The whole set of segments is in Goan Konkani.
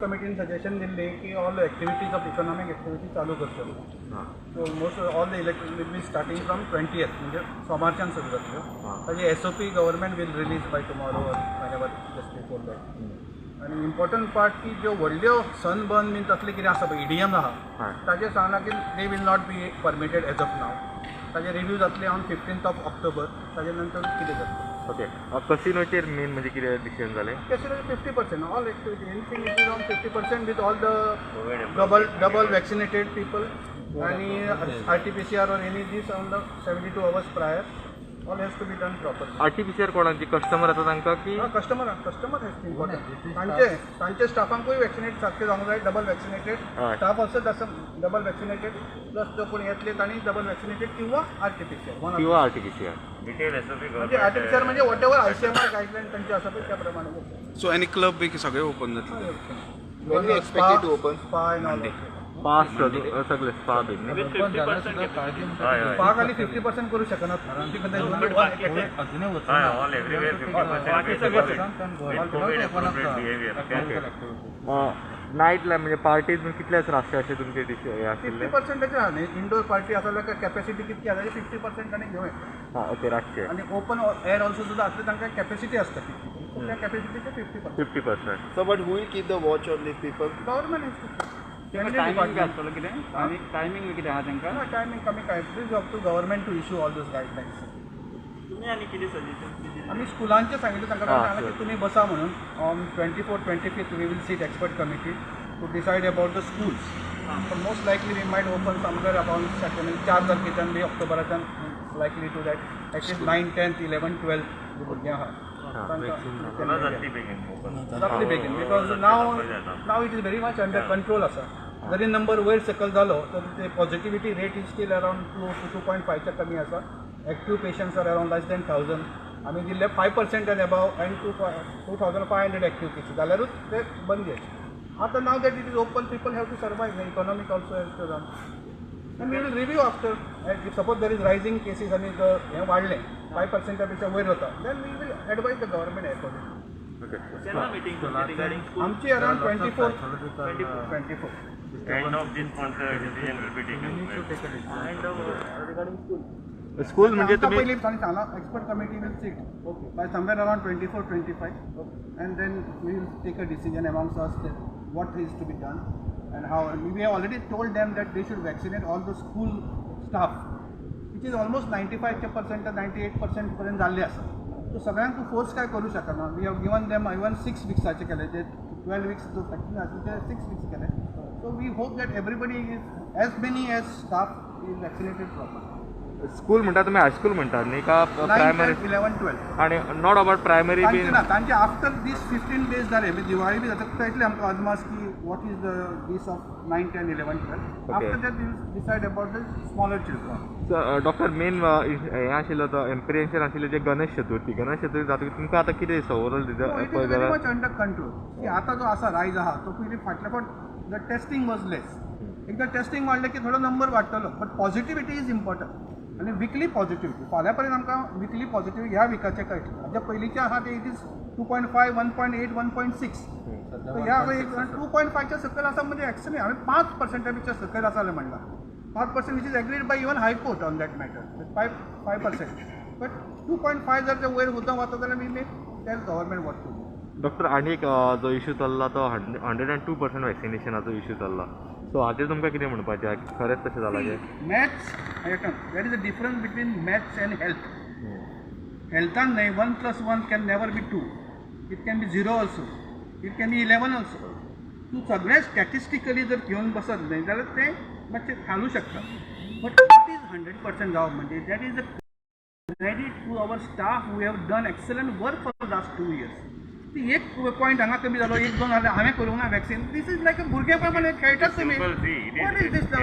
कमिटीन सजेशन दिल्ली की all activities of economic activity चालू करच्यो. So most all the electric will be starting from 20th, म्हणजे सोमारच्यान सुरू जातल्यो. ताजी SOP government will release by tomorrow or whenever, just before that. आनी इम्पॉर्टंट पार्ट की ज्यो व्हडल्यो सनबर्न बीन तसलें कितें आसा पळय, इडियम आहा, ताजेर सांगलां की they will not be permitted as of now. ताजे रिव्यू जातले ऑन 15th of October. ताजे नंतर कितें जातलें. ओके, कसिनोचेर मेन म्हणजे कितें डिसिजन जालें? Casino 50%, all activity, anything is on 50% with all the double vaccinated people आणि RTPCR or any this on the 72 hours prior. All has to be done properly. RTPCR कोणाची, कस्टमर आसा तांकां की? Customer has important. तांचे स्टाफांकूय वॅक्सिनेट सारखे जावंक जाय, double vaccinated. Staff also double vaccinated, plus जो कोण येतले तांणी डबल वॅक्सिनेटेड किंवा आरटीपीसीआर. किंवा आरटीपीसीआर. Detail SOP. म्हणजे आरटीपीसीआर म्हणजे what ever ICMR guideline तांचे आसा पळय, त्या प्रमाणे. सो एनी क्लब बी सगळे ओपन जातले? When we expected to open? Spa and all. Spa सगळे, स्पा बीन न्ही? हय हय स्पा खाली 50% करू शकनात. हय, all everywhere 50% with COVID appropriate behaviour. नायटला म्हणजे पार्टीज बीन कितले आसचे अशें तुमचे हे फिफ्टी आशिल्ले? पर्सेंटाचे आहा न्ही. इंडोर पार्टी आसा जाल्यार कॅपॅसिटी कितकी आसा, 50% तांणी घेवं येता. हां, ओके, रातचे. आनी ओपन एअर ऑल्सो सुद्दां आसले, तांकां कॅपॅसिटी आसता कितकी, सो त्या कॅपॅसिटीचे 50%. 50%. So, but who will keep the watch on these people? Government. Timing बी आसतलो कितें? आनी टायमींग बी कितें आहा तांकां? टायमींग कमी काय, is up to government to issue all those guidelines. तुमी आनी कितें सजेशन? आमी स्कुलांचें सांगितलें तांकां. सांगलां की तुमी बसा म्हणून. On 24, 25th we will sit expert committee to decide about the schools. Most likely we might open somewhere about second, चार तारखेच्यान बी ऑक्टोबराच्यान, likely to that at least 9, 10th, 11, 12th जी भुरगीं आहा तांकां जातली बेगीन ओपन. जातली बेगीन, because now it is very much under control आसा. जरी नंबर वयर सकयल जालो तर ते positivity rate is still around 2 to 2.5च्या कमी आसा. Active patients are around less than 1000. आमी दिल्ले 5% and above and 2500 active cases जाल्यारूच ते बंद जायचे. आतां now that it is open, people have to survive, economic also has to run, and we will review after. If suppose there is rising cases आनी हें वाडलें, 5%च्या पेक्षा वयर वता, then we will advise the government according. केन्ना मिटींग रिगार्डींग स्कूल? आमची around 24, 24. End of this month decision will be taken. And regarding school? School म्हणजे आमकां तुमी पयलीं तांणी सांगलां, expert committee will sit by somewhere around 24, 25 and then we will take a decision amongst us what is to be done and how. We have already told them that they should vaccinate all the school staff, which is almost 95%, 98% पर्यंत जाल्ले आसा. सो सगळ्यांक तूं फोर्स काय करू शकना. We have given them even 6 विक्साचे केले, जे 12 विक्स जो फॅक्टरी आसले ते 6 विक्स केले. So we hope that everybody is, as many as staff is vaccinated proper. School म्हणटा तुमी, हायस्कूल म्हणटात न्ही का प्रायमरी? 9, 11, 12. आणि not about primary तांचे बीन? ना, तांचे आफ्टर दीस 15 डेज जाले, म्हणजे दिवाळी बी जाता, कळटलें आमकां अदमास की what is the this of 9, 10, 11, 12. After that we'll decide about the smaller children. Doctor, main हें आशिल्लो तो एप्रिहेन्शन आशिल्लें जे गणेश चतुर्थी, गणेश चतुर्थी जातकीर तुमकां आतां कितें दिसता overall? It is very much under control की आतां जो आसा रायज आहा तो पयलीं फाटल्या फावट the testing was less. एकदां टेस्टींग वाडलें की थोडो नंबर वाडटलो, बट पॉझिटिविटी is important. आनी विकली पॉझिटिविटी फाल्यां पर्यंत आमकां विकली पॉझिटिव्ह ह्या विकाचें कळटलें. हाज्या पयलींचें आहा तें it is 2.5, 1.8, 1.6. ह्या एक 2.5च्या सकयल आसा म्हणजे एक्चुअली हांवें 5%ा पेक्षा सकयल आसा जाल्यार म्हणलां 5%, which is agreed by even High Court on that matter, 5%, but 2.5 जर ते वयर सुद्दां वता जाल्यार we may tell government what to do. Doctor, आनी एक जो इशू चल्ला तो 102% वॅक्सिनेशनाचो इशू चल्ला. सो हाचेर तुमकां कितें म्हणपाचें आहा? खरेंच तशें जालां तें? Maths, there is a difference between maths and health. हेल्थान न्हय, one plus one can never be two. It can be zero also, it can be 11 also. तूं सगळें स्टॅटिस्टिकली जर घेवन बसत न्हय जाल्यार तें मातशें घालूं शकता. But what is 100% जावप म्हणजे that is a credit to our staff who have done excellent work for last 2 years. ती एक पॉयंट हांगा कमी जालो, एक दोन जाले, हांवें करूंक ना वॅक्सिन, this is like भुरगे प्रमाणे खेळटात तुमी. Simple, see, it What is is this now?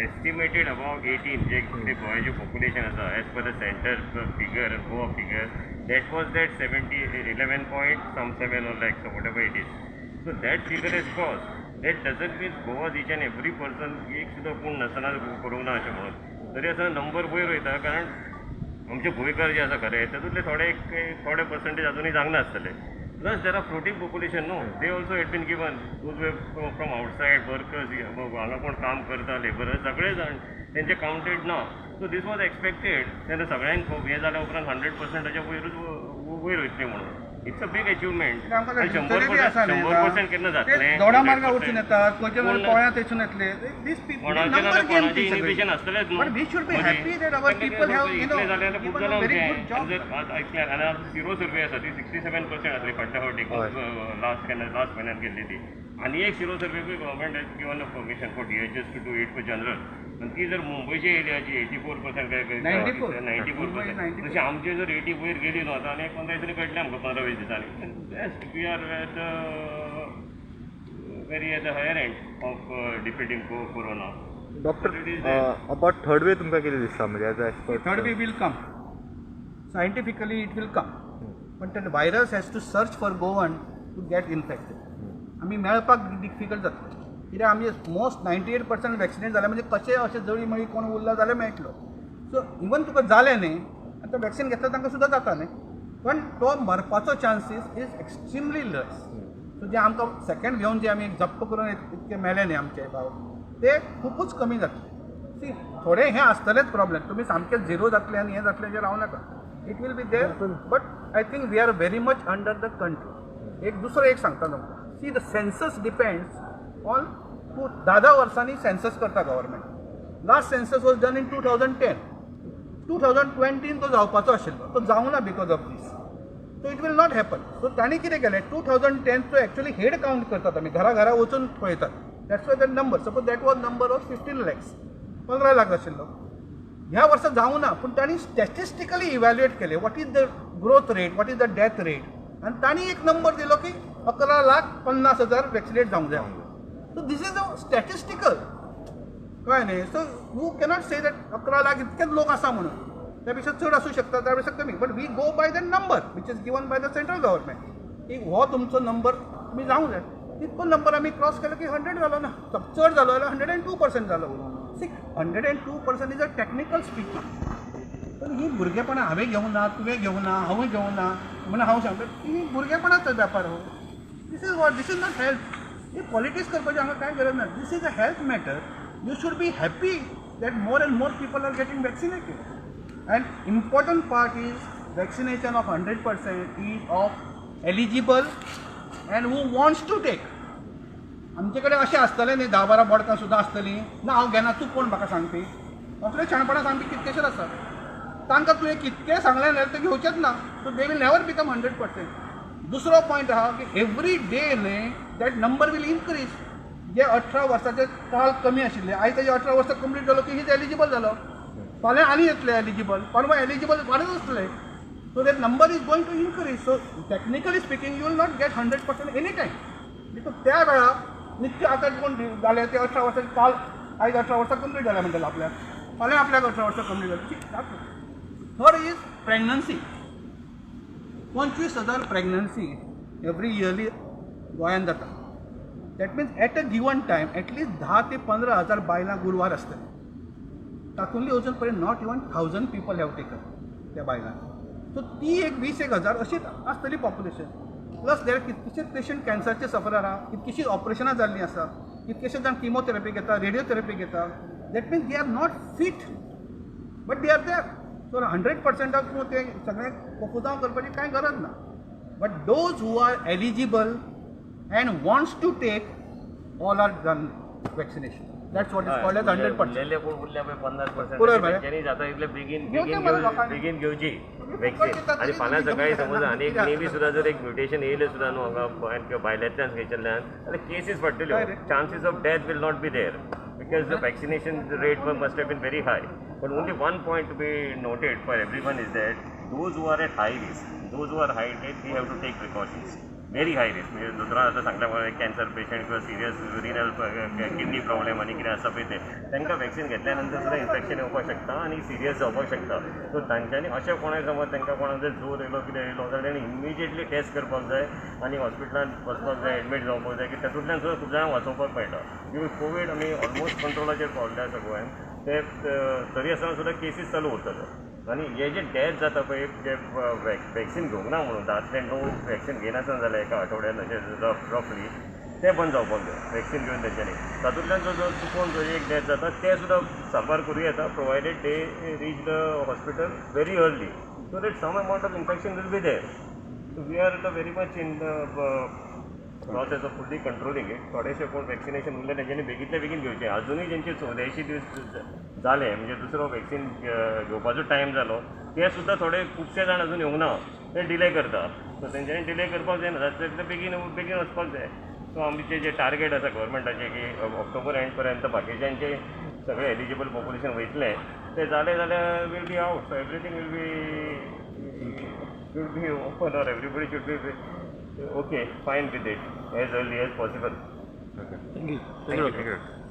estimated above 18 जे कितें गोंयाचे population आसा, as per the center figure and Goa figure, that was that 70 11 point some 7 or lakhs or whatever it is. So that figure is crossed. That doesn't mean Goa's each and every person, एक सुद्दां कोण नासतना करूंक ना अशें म्हणून. तरी आसतना नंबर वयर वयता, कारण आमचे गोंयकार जे आसा खरे, तातूंतले थोडे एक थोडे पर्संटेज अजुनूय जागना आसतले. Plus there are floating population न्हू, they also had been given, those from outside workers, हांगा कोण काम करता लेबरर्स सगळे जाण तेंचे काउंटेड ना. So these was expected. तेन्ना सगळ्यांक हें जाल्या उपरांत 100%च्या वयरूच वयर वयतली म्हणून. It's a big achievement. 100% 100% केन्ना जातलें? दोडा मार्गा वचून येतात, खंयच्या पोळ्यांत थंयसून येतले. These people number game ती सगळी. आसतलेच न्हू. But we should be happy that our people have, you know, given a very good job. आनी आतां सिरो सर्वे आसा ती 67% आसली फाटल्या फावटी, लास्ट केन्ना लास्ट म्हयन्यान केल्ली ती. आनी एक सिरो सर्वेकूय government has given a permission for DHS to do it for general. आनी ती जर मुंबयच्या एरियाची 84% काय 94. 94%, तशी आमची जर 80 वयर गेली न्हू आतां आनी एक 15 दिसांनी कळटलें आमकां, 15-20 दिसांनी. Best, we are at very at the higher end of defeating corona. Doctor, about third wave तुमकां कितें दिसता म्हणजे as a expert? Third wave will come. Scientifically it will come. But the virus has to search for Goan to get infected. आमी मेळपाक डिफिकल्ट जातलें, कित्याक आमी मोस्ट 98% वॅक्सिनेट जाले म्हणजे कशें अशें जळी मळी कोण उरला जाल्यार मेळटलो. सो इवन तुका जालें न्ही, आतां वॅक्सिन घेतला तांकां सुद्दां जाता न्ही, पण तो मरपाचो chances is extremely less. So जे आमकां सेकंड घेवन जे आमी जप्प करून इतके मेले न्ही आमचे भाव, ते खुबूच कमी जातले. सी, थोडे हें आसतलेच प्रॉब्लेम, तुमी सामकें झिरो जातले आनी हें जातलें जें रावं नाका. It will be there, but I think we are very much under the control. एक दुसरो एक सांगता तुमकां, see the census depends on तूं 10-10 वर्सांनी सेन्सस करता government. Last census was done in 2010. 2020 तो जावपाचो आशिल्लो, तो जावंक ना because of these. So it will not happen. So तांणी कितें केलें, 2010चो एक्चुअली हेड कावंट करतात आमी, घरा घरा वचून पळयतात. That's why that number, suppose that was number was 15 lakhs, 15 lakh आशिल्लो. ह्या वर्सा जावंक ना, पूण तांणी स्टॅटिस्टिकली इव्हॅल्युएट केलें what is the growth rate, what is the death rate, आनी तांणी एक नंबर दिलो की 11,50,000 वॅक्सिनेट जावंक जाय. So this is a statistical, कळ्ळें न्ही? So you cannot say that 11 lakh इतकेच लोक आसा म्हणून, त्या पेक्षा चड आसूं शकता, त्या पेक्षा कमी. But we go by the number which is given by the central government की हो तुमचो नंबर तुमी जावंक जाय. तितको नंबर आमी क्रॉस केलो की 100 जालो ना, चड जालो जाल्यार 102% जालो. See, 102% is a technical speaking. पण ही भुरगेपणां हांवें घेवंक ना, तुवें घेवंक ना, हांवूय घेवंक ना म्हणून हांव सांगता, ही भुरगेपणाचो व्यापार हो. This is what, this is not health. He politics करपाची हांगा कांय गरज ना. This is a health matter. You should be happy that more and more people are getting vaccinated. And important part is vaccination of 100% is of eligible and who wants to take. आमचे कडेन अशें आसतलें न्ही, 10-12 बोडकां सुद्दां आसतलीं ना, हांव घेना, तूं कोण म्हाका सांगपी, असले शाणपणां सांगपी कितकेशेच आसात. तांकां तुवें कितकें सांगलें जाल्यार ते घेवचेच ना. So they will never become 100%. दुसरो पॉयंट आहा की एवरी डे न्ही that number will increase. जे 18 वर्साचे काल कमी आशिल्ले, आयज ताजे 18 वर्सां कंप्लीट जालो की his eligible जालो, फाल्यां आनी येतले एलिजिबल, परवां एलिजिबल वाडत आसतले. So that number is going to increase. So technically speaking you will not get 100% any time, because त्या वेळार नित्य आतां कोण जाले ते 18 वर्सां काल आयज 18 वर्सां कंप्लीट जाल्या म्हणटले आपल्याक, फाल्यां आपल्याक 18 वर्सां कंप्लीट जाली. Third is pregnancy. 25,000 pregnancy every yearly गोंयांत जाता. That means at a given time at least 10 ते 15,000 बायलां गुरवार आसतलीं. तातूंतली अजून पर्यंत not even 1,000 people have taken त्या बायलांनी. सो ती एक 20,000 अशीच आसतली पॉप्युलेशन. प्लस there कितकेशेच पेशंट कॅन्सरचे सफरर आहा, कितकीशीच ऑपरेशनां जाल्लीं आसा, कितकेशे जाण किमोथेरपी घेता, रेडियोथेरपी घेता. That means they are not fit, but they are there. So 100%ाक तूं तें सगळें कोफुजांव करपाची कांय गरज ना. But those who are eligible and wants to take, all are done vaccination. That's what is called as 100%. उरलेले कोण उरल्या पळय 50% बरोबर मरे. तेंच्यांनी जाता इतले बेगीन घेवचें बेगीन मरे लोकांनी. बेगीन घेवची तुम्ही वॅक्सिन. फुकट दितात आनी तरी फाल्यां तुमी सकाळी घेवंक समज जायना. आनी एक नेवी सुद्दां जर एक म्युटेशन येयलें सुद्दां न्हू हांगा गोंयांत किंवा भायल्यांतल्यान खंयच्यान जाल्यार केसीस वाडटल्यो. हय रे. Chances of death will not be there because the vaccination rate must have been very high. But only one point to be noted for everyone is that those who are at high risk, those who are high risk, we have to take precautions. Very high risk म्हणजे दोतोरान आतां सांगल्या प्रमाणे कॅन्सर पेशंट किंवा सिरियस रिनल किडनी प्रॉब्लेम आनी कितें आसा पळय ते, तांकां वॅक्सिन घेतल्या नंतर सुद्दां इन्फेक्शन येवपाक शकता आनी सिरियस जावपाक शकता. सो तांच्यांनी अशें कोणाक समज तांकां कोणाक जर जोर येयलो कितें येयलो जाल्यार ताणें इमिजिएटली टेस्ट करपाक जाय आनी हॉस्पिटलांत वचपाक जाय, एडमीट जावपाक जाय की तातूंतल्यान सुद्दां खूब जाणांक वाचोवपाक मेळटा. Because Covid आमी ऑलमोस्ट कंट्रोलाचेर पावल्ले आसा गोंयांत, ते तरी आसतना सुद्दां केसीस चालू उरतल्यो. आनी हे जे डॅथ जाता पळय, जे वॅक्सिन घेवंक ना म्हणून 10 ल्ह वॅक्सिन घेयनासतना जालें एका आठवड्यान अशें रफली, तें बंद जावपाक जाय. वॅक्सिन घेवन तेंच्यांनी तातूंतल्यान जो जो चुकोन जो एक डॅथ जाता तें सुद्दां साबार करूं येता, provided they reach the hospital very early, so that some amount of infection will be there. So we are the very much in the process of fully controlling it. थोडेशे कोण वॅक्सिनेशन उरले तेंच्यांनी बेगींतल्या बेगीन घेवचें. अजुनूय जेंचे 84 दीस जाले, म्हणजे दुसरो वॅक्सिन घेवपाचो टायम जालो, ते सुद्दां थोडे खुबशे जाण अजून येवंक ना, ते डिले करता. सो तेंच्यांनी डिले करपाक जायना, जाता तितले बेगीन बेगीन वचपाक जाय. सो आमचे जे टार्गेट आसा गव्हर्मेंटाचे की ऑक्टोबर एंड पर्यंत बाकीच्यांचे सगळे एलिजिबल पॉप्युलेशन वयतलें, ते जालें जाल्यार we'll be out. So everything will be open or everybody should be okay, fine with it as early as possible. Thank you. Thank you.